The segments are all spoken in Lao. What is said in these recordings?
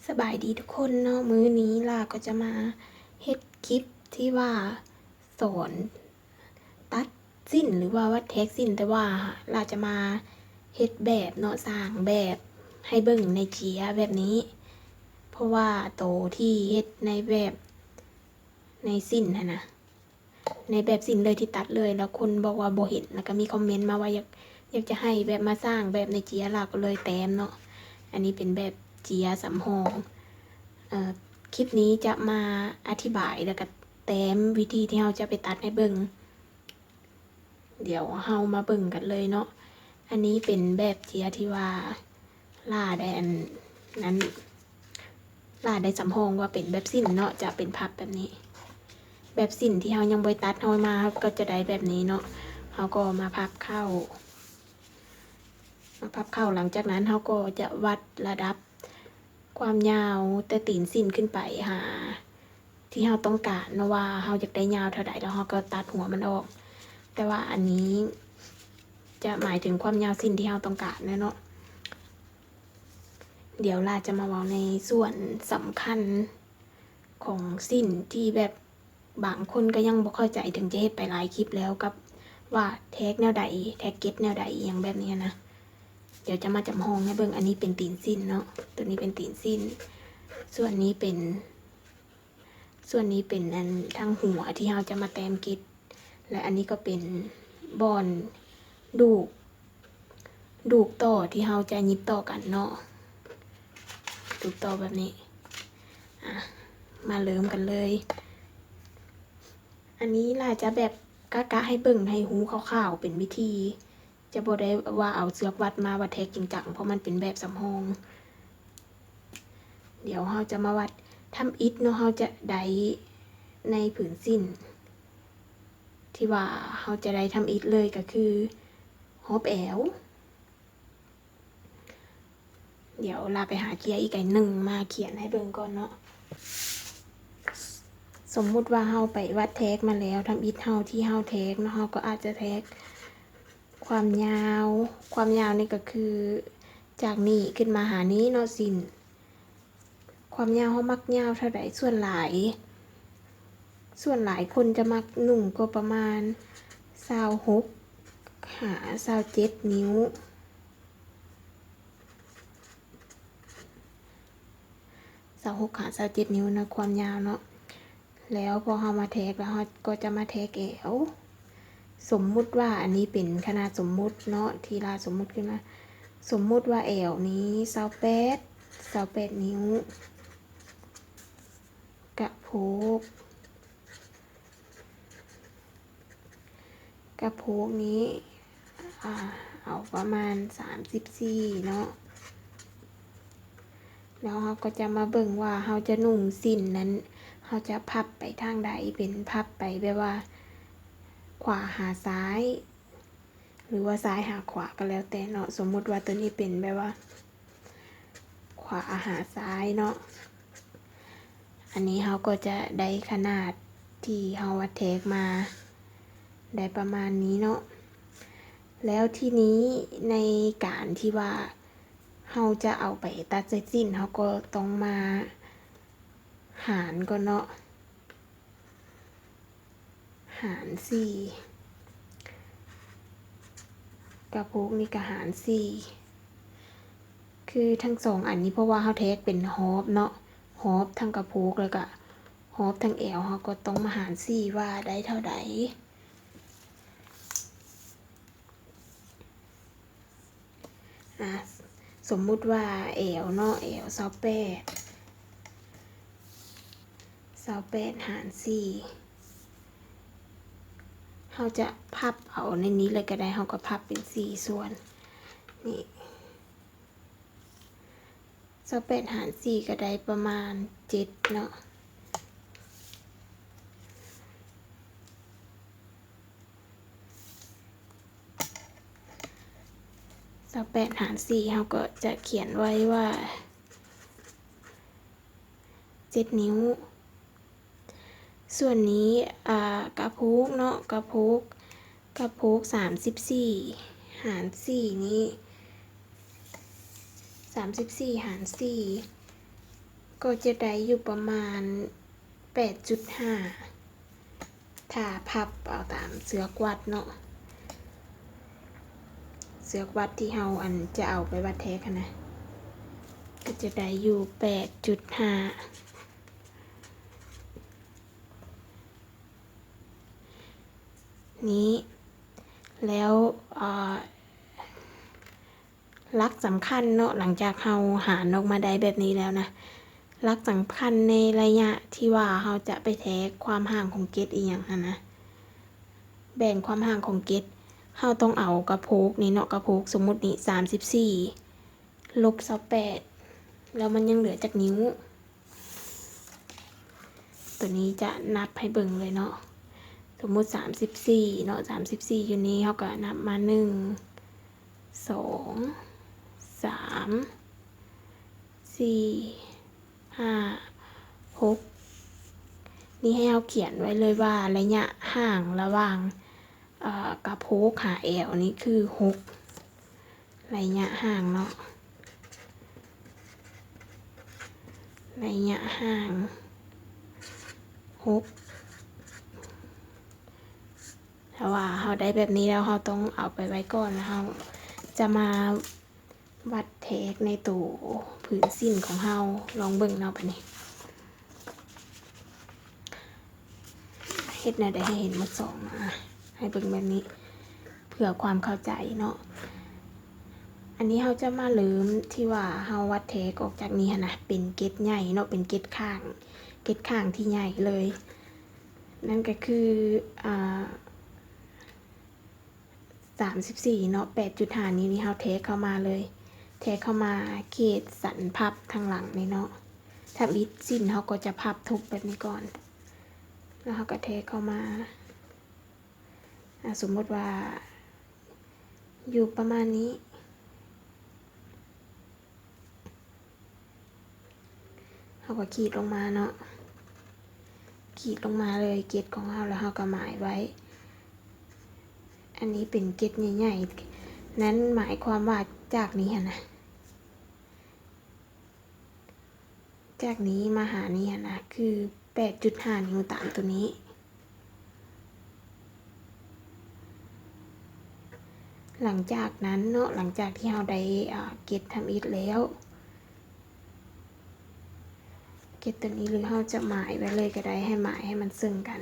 ສະບາຍດີທຸກຄົນເນາະ, ມື້ນີ້ຫຼ້າກໍຈະມາເຮັດຄລິບທີ່ວ່າສອນຕັດສິ້ນ ຫຼືວ່າວັດແທກສິ້ນ, ແຕ່ວ່າຫຼ້າຈະມາເຮັດແບບເນາະ, ສ້າງແບບໃຫ້ເບິ່ງໃນເຈ້ຍແບບນີ້, ເພາະວ່າໂຕທີ່ເຮັດໃນແບບໃນສິ້ນຫັ້ນນະ ໃນແບບສິ້ນເລີຍທີ່ຕັດເລີຍ ແລ້ວຄົນບອກວ່າບໍ່ເຫັນ ແລ້ວກໍມີຄອມເມັນມາວ່າຢາກ ຢາກຈະໃຫ້ແບບມາສ້າງແບບໃນເຈ້ຍ ລາວກໍເລີຍແຕ້ມເນາະ. ອັນນີ້ເປັນແບບເຈ້ຍສຳຮອງ. ເອີ ຄລິບນີ້ຈະມາອະທິບາຍ ແລ້ວກໍແຕ້ມວິທີທີ່ເຮົາຈະໄປຕັດໃຫ້ເບິ່ງ. ດຽວເຮົາມາເບິ່ງກັນເລີຍເນາະ. ອັນນີ້ເປັນແບບເຈ້ຍທີ່ວ່າ ຫຼ້າໄດ້ອັນນັ້ນ ຫຼ້າໄດ້ສຳຮອງວ່າເປັນແບບສິ້ນເນາະ, ຈະເປັນພັບແບບນີ້. ແບບສິ້ນທີ່ເຮົາຍັງບໍ່ໄດ້ຕັດ ເຮົາມາ ເຮົາກໍຈະໄດ້ແບບນີ້ເນາະ. ເຮົາກໍມາພັບເຂົ້າ ມາພັບເຂົ້າ. ຫຼັງຈາກນັ້ນເຮົາກໍຈະວັດລະດັບຄວາມຍາວແຕ່ຕີນສິ້ນຂຶ້ນໄປຫາ ທີ່ເຮົາຕ້ອງການເນາະ ວ່າເຮົາຢາກໄດ້ຍາວເທົ່າໃດ ແລ້ວເຮົາກໍຕັດຫົວມັນອອກ. ແຕ່ວ່າອັນນີ້ຈະໝາຍເຖິງຄວາມຍາວສິ້ນທີ່ເຮົາຕ້ອງການແຫຼະເນາະ. ດຽວຫຼ້າຈະມາເວົ້າໃນສ່ວນສຳຄັນຂອງສິ້ນ ທີ່ແບບບາງຄົນກໍຍັງບໍ່ເຂົ້າໃຈ ເຖິງຈະເຮັດໄປຫຼາຍຄລິບແລ້ວ ກັບວ່າແທກແນວໃດ ແທກເກັດແນວໃດ ອີ່ຫຍັງແບບນີ້ນະ. ດຽວຈະມາຈຳລອງໃຫ້ເບິ່ງ. ອັນນີ້ເປັນຕີນສິ້ນເນາະ, ໂຕນີ້ເປັນຕີນສິ້ນ, ສ່ວນນີ້ເປັນ ສ່ວນນີ້ເປັນອັນທາງຫົວທີ່ເຮົາຈະມາແຕ້ມເກັດ ແລະ ອັນນີ້ກໍເປັນບ່ອນດູກ ດູກຕໍ່ທີ່ເຮົາຈະຫຍິບຕໍ່ກັນເນາະ, ດູກຕໍ່ແບບນີ້. ອາ ມາເລີ່ມກັນເລີຍ. ອັນນີ້ຫຼ້າຈະແບບກະໆໃຫ້ເບິ່ງໃຫ້ຮູ້ຄ່າວໆ ເປັນວິທີ ຈະບໍ່ໄດ້ວ່າເອົາເຊືອກວັດມາວັດແທກຈິງຈັງ ເພາະມັນເປັນແບບສຳຮອງ. ດຽວເຮົາຈະມາວັດທຳອິດເນາະ, ເຮົາຈະໄດ້ໃນຜືນສິ້ນ ທີ່ວ່າເຮົາຈະໄດ້ທຳອິດເລີຍກໍຄືຮອບແອວ. ດຽວລາໄປຫາເຈ້ຍອີກອັນໜຶ່ງມາຂຽນໃຫ້ເບິ່ງກ່ອນເນາະ. ສົມມຸດວ່າເຮົາໄປວັດແທກມາແລ້ວ, ທຳອິດເຮົາທີ່ເຮົາແທກເນາະ, ເຮົາກໍອາດຈະແທກຄວາມຍາວ, ຄວາມຍາວນີ້ກໍຄືຈາກນີ້ຂຶ້ນມາຫານີ້ເນາະ, ສິ້ນ ຄວາມຍາວເຮົາມັກຍາວເທົ່າໃດ? ສ່ວນຫຼາຍ ສ່ວນຫຼາຍຄົນຈະມັກນຸ່ງກໍປະມານຊາວຫົກຫາຊາວເຈັດນິ້ວ, ຊາວຫົກຫາຊາວເຈັດນິ້ວນະ ຄວາມຍາວເນາະ. ແລ້ວພໍເຮົາມາແທກແລ້ວ ເຮົາກໍຈະມາແທກແອວ. ສົມມຸດວ່າ ອັນນີ້ເປັນຂະໜາດສົມມຸດເນາະ ທີ່ລາວສົມມຸດຂຶ້ນມາ. ສົມມຸດວ່າແອວນີ້ຊາວແປດ ຊາວແປດນິ້ວ, ກະໂພກ ກະໂພກນີ້ ອາ ເອົາປະມານສາມສິບສີ່ເນາະ. ແລ້ວເຮົາກໍຈະມາເບິ່ງວ່າເຮົາຈະນຸ່ງສິ້ນນັ້ນ ເຮົາຈະພັບໄປທາງໃດ, ເປັນພັບໄປແບບວ່າຂວາຫາຊ້າຍ ຫຼືວ່າຊ້າຍຫາຂວາກໍແລ້ວແຕ່ເນາະ. ສົມມຸດວ່າໂຕນີ້ເປັນແບບວ່າ ຂວາຫາຊ້າຍເນາະ. ອັນນີ້ເຮົາກໍຈະໄດ້ຂະໜາດທີ່ເຮົາວັດແທກມາໄດ້ປະມານນີ້ເນາະ. ແລ້ວທີນີ້ໃນການທີ່ວ່າເຮົາຈະເອົາໄປຕັດໃສ່ສິ້ນ ເຮົາກໍຕ້ອງມາຫານກ່ອນເນາະ. ຫານສີ່ ກະໂພກນີ້ກະຫານສີ່ ຄືທັງສອງອັນນີ້ ເພາະວ່າເຮົາແທກເປັນຮອບເນາະ, ຮອບທັງກະໂພກ ແລ້ວກະຮອບທັງແອວ ເຮົາກໍຕ້ອງມາຫານສີ່ວ່າໄດ້ເທົ່າໃດ. ອາ ສົມມຸດວ່າແອວເນາະ ແອວຊາວແປດ ຊາວແປດຫານສີ່ ເຮົາຈະພັບເອົາໃນນີ້ເລີຍກໍໄດ້ ເຮົາກໍພັບເປັນສີ່ສ່ວນນີ້ ຊາວແປດຫານສີ່ກໍໄດ້ປະມານເຈັດເນາະ. ຊາວແປດຫານສີ່ ເຮົາກໍຈະຂຽນໄວ້ວ່າເຈັດນິ້ວ. ສ່ວນນີ້ ອາ ກະໂພກເນາະ ກະໂພກ ກະໂພກສາມສິບສີ່ຫານສີ່ນີ້ ສາມສິບສີ່ຫານສີ່ ກໍຈະໄດ້ຢູ່ປະມານແປດຈຸດຫ້າ ຖ້າພັບເອົາຕາມເຊືອກວັດເນາະ, ເຊືອກວັດທີ່ເຮົາ ອັນ ຈະເອົາໄປວັດແທກຫັ້ນນະ ກໍຈະໄດ້ຢູ່ແປດຈຸດຫ້າ ນີ້. ແລ້ວ ເອີ ຫຼັກສຳຄັນເນາະ, ຫຼັງຈາກເຮົາຫານອອກມາໄດ້ແບບນີ້ແລ້ວນະ, ຫຼັກສຳຄັນໃນໄລຍະທີ່ວ່າເຮົາຈະໄປແທກຄວາມຫ່າງຂອງເກັດອີ່ຫຍັງຫັ້ນນະ, ແບ່ງຄວາມຫ່າງຂອງເກັດ, ເຮົາຕ້ອງເອົາກະໂພກນີ້ເນາະ, ກະໂພກສົມມຸດນີ້ສາມສິບສີ່ ລົບຊາວແປດ ແລ້ວມັນຍັງເຫຼືອຈັກນິ້ວ? ໂຕນີ້ຈະນັບໃຫ້ເບິ່ງເລີຍເນາະ. ສົມມຸດສາມສິບສີ່ເນາະ, ສາມສິບສີ່ຢູ່ນີ້ ເຮົາກໍນັບມາ ໜຶ່ງ ສອງ ສາມ ສີ່ ຫ້າ ຫົກ ນີ້ໃຫ້ເຮົາຂຽນໄວ້ເລີຍວ່າໄລຍະຫ່າງລະຫວ່າງ ເອີ ກະໂພກຫາແອວນີ້ຄືຫົກ ໄລຍະຫ່າງເນາະ, ໄລຍະຫ່າງຫົກ. ຖ້າວ່າເຮົາໄດ້ແບບນີ້ແລ້ວ ເຮົາຕ້ອງເອົາໄປໄວ້ກ່ອນ ແລ້ວເຮົາຈະມາວັດແທກໃນໂຕພື້ນສິ້ນຂອງເຮົາ. ລອງເບິ່ງເນາະ ບາດນີ້ ເຮັດແນວໃດໃຫ້ເຫັນໝົດສອງ ອະ ໃຫ້ເບິ່ງແບບນີ້ ເພື່ອຄວາມເຂົ້າໃຈເນາະ. ອັນນີ້ເຮົາຈະມາເລີ່ມທີ່ວ່າເຮົາວັດແທກອອກຈາກນີ້ຫັ້ນນະ ເປັນເກັດໃຫຍ່ເນາະ, ເປັນເກັດຂ້າງ ເກັດຂ້າງທີ່ໃຫຍ່ເລີຍ, ນັ້ນກໍຄື ອ່າ ສາມສິບສີ່ເນາະ, ແປດຈຸດຫ້ານີ້ ນີ້ເຮົາແທກເຂົ້າມາເລີຍ, ແທກເຂົ້າມາເຂດສັນພັບທາງຫຼັງນີ້ເນາະ. ທຳອິດສິ້ນເຮົາກໍຈະພັບທົບແບບນີ້ກ່ອນ ແລ້ວເຮົາກໍແທກເຂົ້າມາ. ອາ ສົມມຸດວ່າຢູ່ປະມານນີ້ ເຮົາກໍຂີດລົງມາເນາະ, ຂີດລົງມາເລີຍເກັດຂອງເຮົາ ແລ້ວເຮົາກໍໝາຍໄວ້. ອັນນີ້ເປັນເກັດໃຫຍ່ໆ, ນັ້ນໝາຍຄວາມວ່າຈາກນີ້ຫັ້ນນະ ຈາກນີ້ມາຫານີ້ຫັ້ນນະ ຄືແປດຈຸດຫ້ານິ້ວຕາມໂຕນີ້. ຫຼັງຈາກນັ້ນເນາະ, ຫຼັງຈາກທີ່ເຮົາໄດ້ ອາ ເກັດທຳອິດແລ້ວ, ເກັດໂຕນີ້ ຫຼືເຮົາຈະໝາຍໄວ້ເລີຍກໍໄດ້, ໃຫ້ໝາຍໃຫ້ມັນເຊິ່ງກັນ.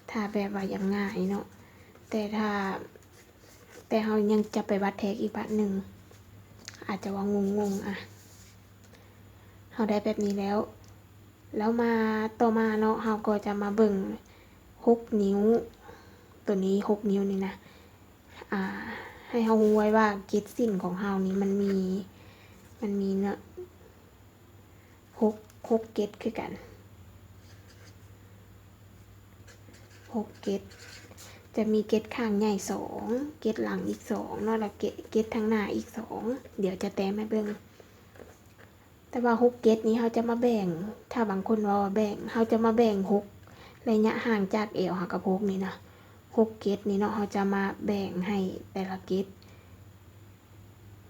ຖ້າແບບວ່າຢາກງ່າຍເນາະ, ແຕ່ຖ້າ ແຕ່ເຮົາຍັງຈະໄປວັດແທກອີກບາດໜຶ່ງ, ອາດຈະວ່າງົງໆ. ອະ ເຮົາໄດ້ແບບນີ້ແລ້ວ, ແລ້ວມາ ຕໍ່ມາເນາະ, ເຮົາກໍຈະມາເບິ່ງຫົກນິ້ວ, ໂຕນີ້ຫົກນິ້ວນີ້ນະ, ອາ ໃຫ້ເຮົາຮູ້ໄວ້ວ່າເກັດສິ້ນຂອງເຮົານີ້ມັນມີ ມັນມີເນາະ ຫົກ ຫົກເກັດຄືກັນ, ຫົກເກັດ. ຈະມີເກັດຂ້າງໃຫຍ່ສອງ, ເກັດຫຼັງອີກສອງເນາະ, ແລ້ວເກັດ ເກັດທາງໜ້າອີກສອງ, ດຽວຈະແຕ້ມໃຫ້ເບິ່ງ. ແຕ່ວ່າຫົກເກັດນີ້ເຮົາຈະມາແບ່ງ, ຖ້າບາງຄົນເວົ້າວ່າແບ່ງ, ເຮົາຈະມາແບ່ງຫົກ ໄລຍະຫ່າງຈາກແອວຫາກະໂພກນີ້ນະ, ຫົກເກັດນີ້ເນາະ, ເຮົາຈະມາແບ່ງໃຫ້ແຕ່ລະເກັດ.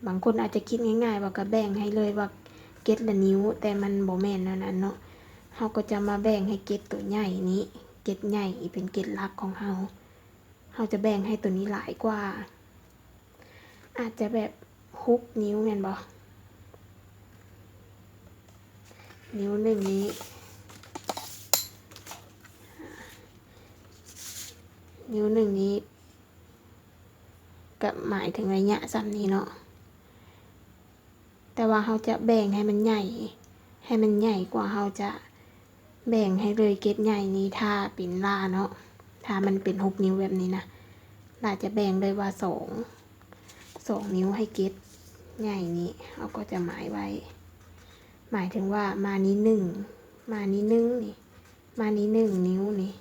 ບາງຄົນອາດຈະຄິດງ່າຍໆວ່າກະແບ່ງໃຫ້ເລີຍວ່າເກັດລະນິ້ວ, ແຕ່ມັນບໍ່ແມ່ນແນວນັ້ນເນາະ. ເຮົາກໍຈະມາແບ່ງໃຫ້ເກັດໂຕໃຫຍ່ນີ້, ເກັດໃຫຍ່ເປັນເກັດຫຼັກຂອງເຮົາ, ເຮົາຈະແບ່ງໃຫ້ໂຕນີ້ຫຼາຍກວ່າ, ອາດຈະແບບຫົກນິ້ວແມ່ນບໍ່? ນິ້ວໜຶ່ງນີ້, ນິ້ວໜຶ່ງນີ້ ກໍໝາຍເຖິງໄລຍະສ່ຳນີ້ເນາະ, ແຕ່ວ່າເຮົາຈະແບ່ງໃຫ້ມັນໃຫຍ່, ໃຫ້ມັນໃຫຍ່ກວ່າເຮົາຈະແບ່ງໃຫ້ເລີຍເກັດໃຫຍ່ນີ້ ຖ້າເປັນຫຼ້າເນາະ, ຖ້າມັນເປັນຫົກນິ້ວແບບນີ້ນະ, ຫຼ້າຈະແບ່ງເລີຍວ່າສອງ ສອງນິ້ວໃຫ້ເກັດໃຫຍ່ນີ້, ເຮົາກໍຈະໝາຍໄວ້, ໝາຍເຖິງວ່າມານີ້ໜຶ່ງ, ມານີ້ໜຶ່ງນີ້, ມານີ້ໜຶ່ງນິ້ວນີ້.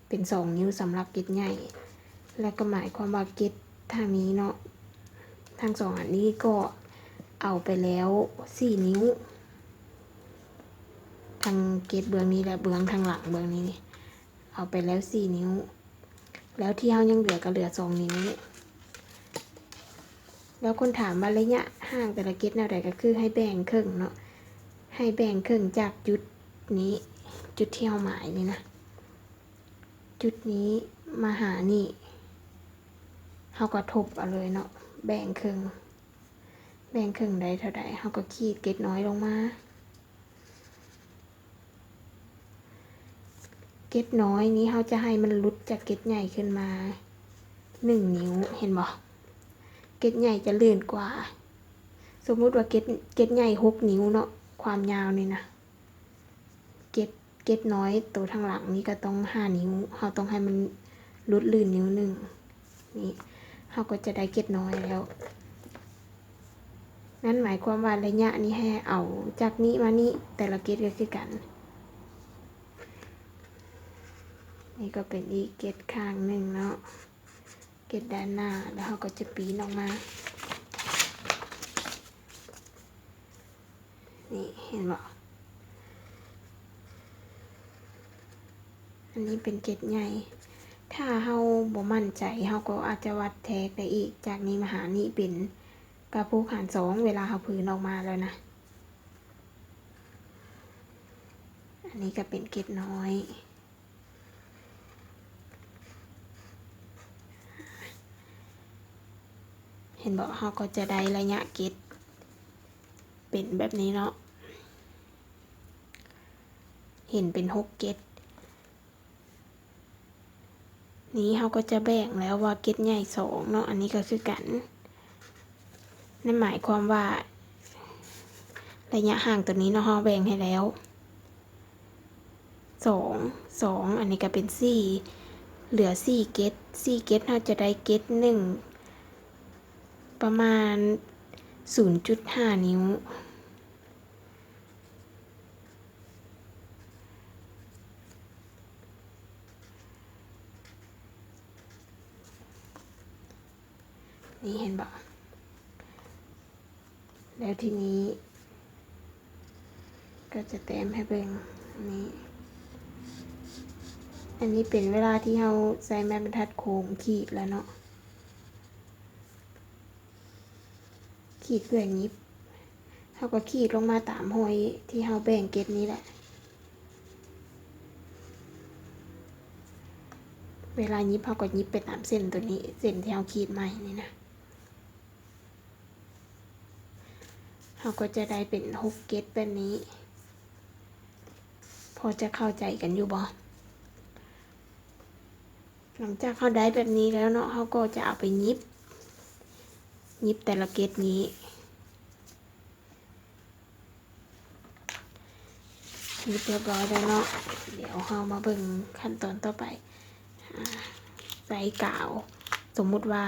ເປັນສອງນິ້ວສຳລັບເກັດໃຫຍ່, ແລ້ວກໍໝາຍຄວາມວ່າເກັດທາງນີ້ເນາະ, ທັງສອງອັນນີ້ກໍເອົາໄປແລ້ວສີ່ນິ້ວ, ທັງເກັດເບື້ອງນີ້ ແລະ ເບື້ອງທາງຫຼັງເບື້ອງນີ້ ເອົາໄປແລ້ວສີ່ນິ້ວ, ແລ້ວທີ່ເຮົາຍັງເຫຼືອກໍເຫຼືອສອງນິ້ວ. ແລ້ວຄົນຖາມວ່າໄລຍະຫ່າງແຕ່ລະເກັດແນວໃດ, ກໍຄືໃຫ້ແບ່ງເຄິ່ງເນາະ, ໃ ອ້າຍແບ່ງເຄິ່ງຈາກຈຸດນີ້ ຈຸດທີ່ເຮົາໝາຍນີ້ນະ ຈຸດນີ້ມາຫານີ້ ເຮົາກໍທົບເອົາເລີຍເນາະ ແບ່ງເຄິ່ງ ແບ່ງເຄິ່ງໄດ້ເທົ່າໃດ ເຮົາກໍຂີດເກັດນ້ອຍລົງມາ. ເກັດນ້ອຍນີ້ເຮົາຈະໃຫ້ມັນຫຼຸດຈາກເກັດໃຫຍ່ຂຶ້ນມາໜຶ່ງນິ້ວ ເຫັນບໍ່? ເກັດໃຫຍ່ຈະລື່ນກວ່າ. ສົມມຸດວ່າເກັດ ເກັດໃຫຍ່ຫົກນິ້ວເນາະ ຄວາມຍາວນີ້ນະ ເກັດ ເກັດນ້ອຍໂຕທາງຫຼັງນີ້ກໍຕ້ອງຫ້ານິ້ວ ເຮົາຕ້ອງໃຫ້ມັນຫຼຸດລື່ນນິ້ວໜຶ່ງ. ນີ້ ເຮົາກໍຈະໄດ້ເກັດນ້ອຍແລ້ວ. ນັ້ນໝາຍຄວາມວ່າໄລຍະນີ້ໃຫ້ເອົາຈາກນີ້ມານີ້ ແຕ່ລະເກັດກໍຄືກັນ. ນີ້ກໍເປັນອີກເກັດຂ້າງໜຶ່ງເນາະ ເກັດດ້ານໜ້າ ແລ້ວເຮົາກໍຈະປີນອອກມາ. ນີ້ ເຫັນບໍ່? ອັນນີ້ເປັນເກັດໃຫຍ່. ຖ້າເຮົາບໍ່ໝັ້ນໃຈ ເຮົາກໍອາດຈະວັດແທກໄດ້ອີກ ຈາກນີ້ມາຫານີ້ເປັນກະໂພກຫານສອງ ເວລາເຮົາຜືນອອກມາແລ້ວນະ. ອັນນີ້ກໍເປັນເກັດນ້ອຍ. ເຫັນບໍ່? ເຮົາກໍຈະໄດ້ໄລຍະເກັດເປັນແບບນີ້ເນາະ ເຫັນເປັນຫົກເກັດ. ນີ້ເຮົາກໍຈະແບ່ງແລ້ວວ່າເກັດໃຫຍ່ສອງເນາະ ອັນນີ້ກໍຄືກັນ. ນັ້ນໝາຍຄວາມວ່າໄລຍະຫ່າງຕົວນີ້ເນາະ ເຮົາແບ່ງໃຫ້ແລ້ວ ສອງ ສອງ ອັນນີ້ກໍເປັນສີ່ ເຫຼືອສີ່ເກັດ ສີ່ເກັດ ເຮົາຈະໄດ້ເກັດໜຶ່ງປະມານສູນຈຸດຫ້ານິ້ວ. ນີ້ ເຫັນບໍ່? ແລ້ວທີນີ້ກໍຈະແຕ້ມໃຫ້ເບິ່ງ ນີ້ ອັນນີ້ເປັນເວລາທີ່ເຮົາໃຊ້ໄມ້ບັນທັດໂຄ້ງຂີດແລ້ວເນາະ ຂີດເພື່ອຫຍິບ ເຮົາກໍຂີດລົງມາຕາມຮອຍທີ່ເຮົາແບ່ງເກັດນີ້ແຫຼະ. ເວລາຫຍິບເຮົາກໍຫຍິບໄປຕາມເສັ້ນຕົວນີ້ ເສັ້ນທີ່ເຮົາຂີດໃໝ່ນີ້ນະ. ເຮົາກໍຈະໄດ້ເປັນຫົກເກັດແບບນີ້. ພໍຈະເຂົ້າໃຈກັນຢູ່ບໍ່? ຫຼັງຈາກເຮົາໄດ້ແບບນີ້ແລ້ວເນາະ ເຮົາກໍຈະເອົາໄປຫຍິບ ຫຍິບແຕ່ລະເກັດນີ້. ເຮັດຮຽບຮ້ອຍແລ້ວເນາະ ດຽວເຮົາມາເບິ່ງຂັ້ນຕອນຕໍ່ໄປ. ອາ ໃສ່ກາວ ສົມມຸດວ່າ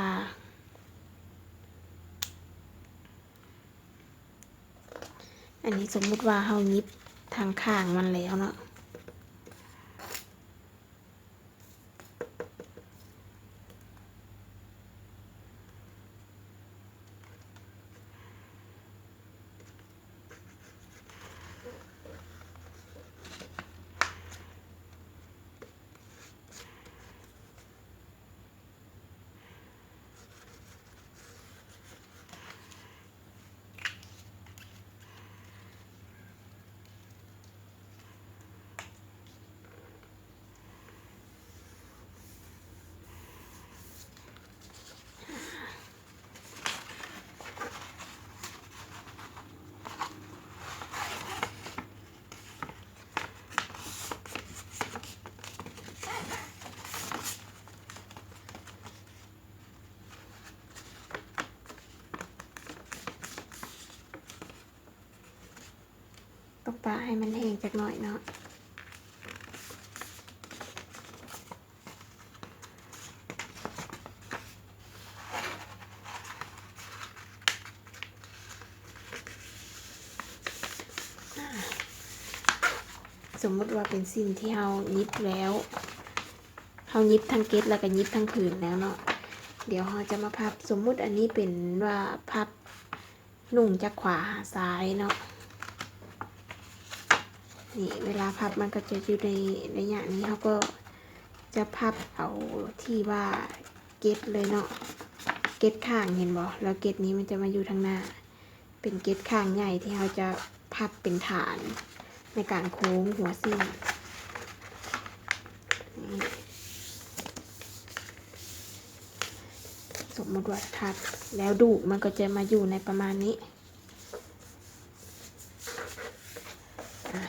ອັນນີ້ສົມມຸດວ່າເຮົາຫຍິບທາງຂ້າງມັນແລ້ວເນາະ. ຕ້ອງປະໃຫ້ມັນແຫ້ງຈັກໜ້ອຍເນາະ. ສົມມຸດວ່າເປັນສິ້ນທີ່ເຮົາຫຍິບແລ້ວ ເຮົາຫຍິບທັງເກັດ ແລ້ວກໍຫຍິບທັງຜືນແລ້ວເນາະ. ດຽວເຮົາຈະມາພັບ ສົມມຸດອັນນີ້ເປັນວ່າພັບນຸ່ງຈາກຂວາຫາຊ້າຍເນາະ. ນີ້ ເວລາພັບມັນກໍຈະຢູ່ໃນໄລຍະນີ້ ເຮົາກໍຈະພັບເອົາທີ່ວ່າເກັດເລີຍເນາະ ເກັດຂ້າງ ເຫັນບໍ່? ແລ້ວເກັດນີ້ມັນຈະມາຢູ່ທາງໜ້າ. ເປັນເກັດຂ້າງໃຫຍ່ທີ່ເຮົາຈະພັບເປັນຖານໃນການໂຄ້ງຫົວສິ້ນ. ນີ້ ສົມມຸດວ່າທັບແລ້ວ ດູກມັນກໍຈະມາຢູ່ໃນປະມານນີ້. ອາ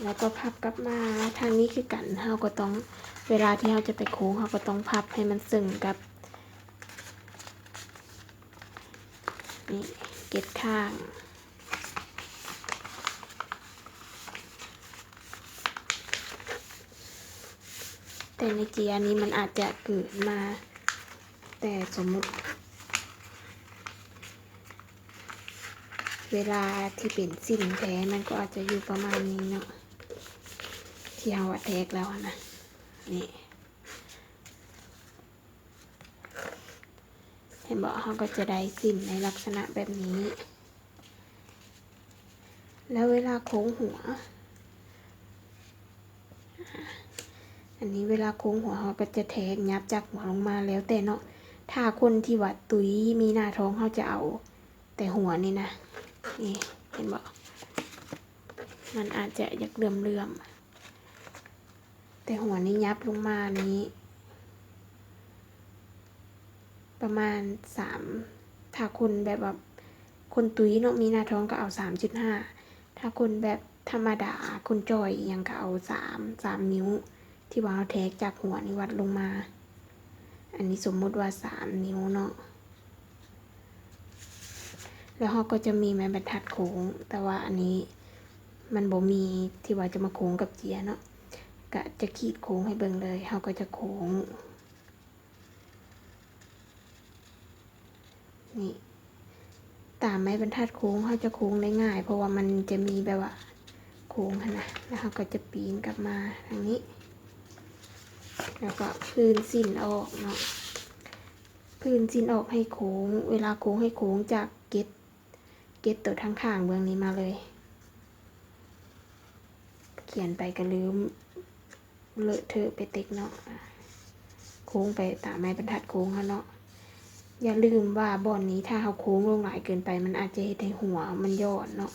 ແລ້ວກໍພັບກັບມາທາງນີ້ຄືກັນ. ເຮົາກໍຕ້ອງ ເວລາທີ່ເຮົາຈະໄປໂຄ້ງ ເຮົາກໍຕ້ອງພັບໃຫ້ມັນເຊິ່ງກັບ ນີ້ ເກັດຂ້າງ. ແຕ່ໃນເຈຍນີ້ມັນອາດຈະເກີນມາ, ແຕ່ສົມມຸດ ເວລາທີ່ເປັນສິ້ນແທ້ ມັນກໍອາດຈະຢູ່ປະມານນີ້ເນາະ ທີ່ເຮົາວ່າແທກແລ້ວຫັ້ນນະ. ນີ້ ເຫັນບໍ່? ເຮົາກໍຈະໄດ້ສິ້ນໃນລັກສະນະແບບນີ້. ແລ້ວເວລາໂຄ້ງຫົວ ອັນນີ້ເວລາໂຄ້ງຫົວ ເຮົາກໍຈະແທກຫຍັບຈາກຫົວລົງມາ ແລ້ວແຕ່ເນາະ. ຖ້າຄົນທີ່ວ່າຕຸ້ຍມີໜ້າທ້ອງ ເຮົາຈະເອົາແຕ່ຫົວນີ້ນະ. ນີ້ ເຫັນບໍ່? ມັນອາດຈະຢາກເຫຼື່ອມໆ. ແຕ່ຫົວນີ້ຫຍັບລົງມານີ້ປະມານສາມ ຖ້າຄົນແບບວ່າຄົນຕຸ້ຍເນາະ ມີໜ້າທ້ອງກໍເອົາສາມຈຸດຫ້າ, ຖ້າຄົນແບບທຳມະດາ ຄົນຈ່ອຍອີ່ຫຍັງກໍເອົາສາມ ສາມນິ້ວ ທີ່ວ່າເຮົາແທກຈາກຫົວນີ້ວັດລົງມາ. ອັນນີ້ສົມມຸດວ່າສາມນິ້ວເນາະ. ແລ້ວເຮົາກໍຈະມີໄມ້ບັນທັດໂຄ້ງ, ແຕ່ວ່າອັນນີ້ມັນບໍ່ມີທີ່ວ່າຈະມາໂຄ້ງກັບເຈຍເນາະ, ກະຈະຂີດໂຄ້ງໃຫ້ເບິ່ງເລີຍ. ເຮົາກໍຈະໂຄ້ງ ນີ້ ຕາມໄມ້ບັນທັດໂຄ້ງ ເຮົາຈະໂຄ້ງໄດ້ງ່າຍ ເພາະວ່າມັນຈະມີແບບວ່າໂຄ້ງຫັ້ນນະ. ແລ້ວເຮົາກໍຈະປີນກັບມາທາງນີ້ ແລ້ວກໍພື້ນສິ້ນອອກເນາະ. ພື້ນສິ້ນອອກໃຫ້ໂຄ້ງ, ເວລາໂຄ້ງໃຫ້ໂຄ້ງຈາກເກັດ ເກັດໂຕທາງຂ້າງເບື້ອງນີ້ມາເລີຍ. ຂຽນໄປກໍລືມ ເລາະເທາະໄປເຕັກເນາະ. ໂຄ້ງໄປຕາມໄມ້ບັນທັດໂຄ້ງເຮົາເນາະ. ຢ່າລືມວ່າບ່ອນນີ້ ຖ້າເຮົາໂຄ້ງລົງຫຼາຍເກີນໄປ ມັນອາດຈະເຮັດໃຫ້ຫົວມັນຍ້ອນເນາະ.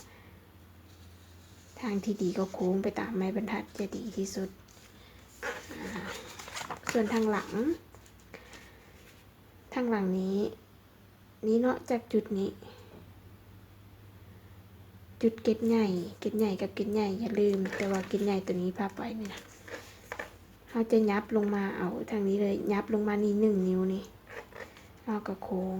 ທາງທີ່ດີກໍໂຄ້ງໄປຕາມໄມ້ບັນທັດຈະດີທີ່ສຸດ. ອາ ສ່ວນທາງຫຼັງ ທາງຫຼັງນີ້ ນີ້ເນາະ ຈາກຈຸດນີ້ ຈຸດເກັດໃຫຍ່ ເກັດໃຫຍ່ກັບເກັດໃຫຍ່ ຢ່າລືມ. ແຕ່ວ່າເກັດໃຫຍ່ໂຕນີ້ພັບໄວ້ນີ້ນະ ເຮົາຈະຫຍັບລົງມາເອົາທາງນີ້ເລີຍ, ຫຍັບລົງມານີ້ໜຶ່ງນິ້ວນີ້ ເຮົາກໍໂຄ້ງ.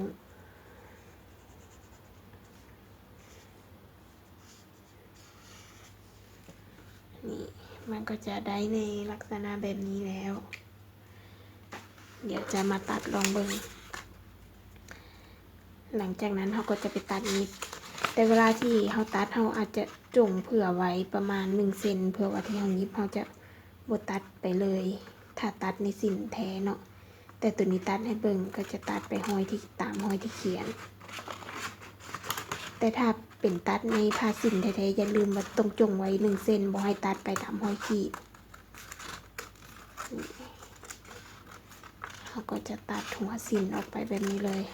ນີ້ ມັນກໍຈະໄດ້ໃນລັກສະນະແບບນີ້ແລ້ວ. ດຽວຈະມາຕັດລອງເບິ່ງ. ຫຼັງຈາກນັ້ນເຮົາກໍຈະໄປຕັດຫຍິບ, ແຕ່ເວລາທີ່ເຮົາຕັດ ເຮົາອາດຈະຈົ່ງເຜື່ອໄວ້ປະມານໜຶ່ງເຊັນ ເພື່ອວ່າທີ່ເຮົາຫຍິບ ເຮົາຈະບໍ່ຕັດໄປເລີຍ ຖ້າຕັດໃນສິ້ນແທ້ເນາະ. ແຕ່ໂຕນີ້ຕັດໃຫ້ເບິ່ງ ກໍຈະຕັດໄປຮອຍທີ່ ຕາມຮອຍທີ່ຂຽນ. ແຕ່ຖ້າເປັນຕັດໃນຜ້າສິ້ນແທ້ໆ ຢ່າລືມວ່າຕ້ອງຈົ່ງໄວ້ໜຶ່ງເຊັນ ບໍ່ໃຫ້ຕັດໄປຕາມຮອຍຂີດ. ເຮົາກໍຈະຕັດຫົວສິ້ນອອກໄປແບບນີ້ເລີຍ.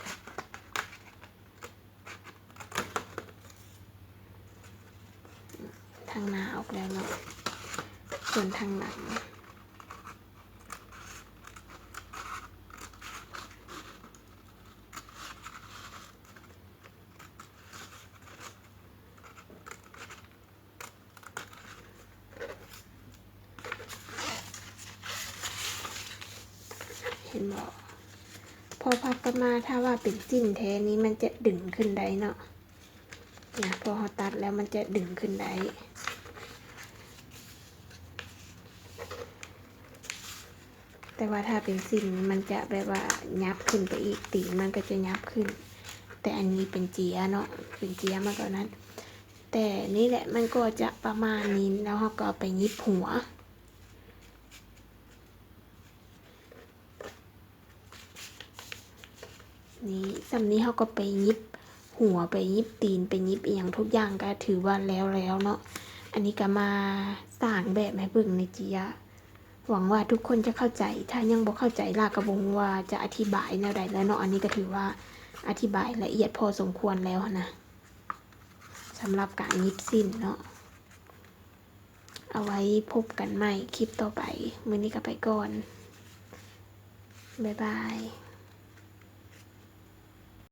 ທາງໜ້າອອກແລ້ວເນາະ, ສ່ວນທາງຫຼັງ ເຫັນບໍ່? ພໍພັບກັບມາ ຖ້າວ່າເປັນສິ້ນແທ້ນີ້ ມັນຈະດຶງຂຶ້ນໄດ້ເນາະ. ນະ ພໍເຮົາຕັດແລ້ວມັນຈະດຶງຂຶ້ນໄດ້. ແຕ່ວ່າຖ້າເປັນສິ້ນມັນຈະແບບວ່າຫຍັບຂຶ້ນໄປອີກ, ຕີນມັນກໍຈະຫຍັບຂຶ້ນ. ແຕ່ອັນນີ້ເປັນເຈຍເນາະ, ເປັນເຈຍມາກກວ່ານັ້ນ. ແຕ່ນີ້ແຫຼະ ມັນກໍຈະປະມານນີ້, ແລ້ວເຮົາກໍເອົາໄປຫຍິບຫົວ. ນີ້ ສ່ຳນີ້ເຮົາກໍໄປຫຍິບຫົວ ໄປຫຍິບຕີນ ໄປຫຍິບອີ່ຫຍັງທຸກຢ່າງ ກໍຖືວ່າແລ້ວແລ້ວເນາະ. ອັນນີ້ກໍມາສ້າງແບບໃຫ້ເບິ່ງໃນເຈຍ ຫວັງວ່າທຸກຄົນຈະເຂົ້າໃຈ. ຖ້າຍັງບໍ່ເຂົ້າໃຈ ລາກໍບໍ່ຮູ້ວ່າຈະອະທິບາຍແນວໃດແລ້ວເນາະ. ອັນນີ້ກໍຖືວ່າອະທິບາຍລະອຽດພໍສົມຄວນແລ້ວຫັ້ນນະ ສຳລັບການຫຍິບສິ້ນເນາະ. ເອົາໄວ້ພົບກັນໃໝ່ຄລິບຕໍ່ໄປ. ມື້ນີ້ກໍໄປກ່ອນ. ບາຍບາຍ.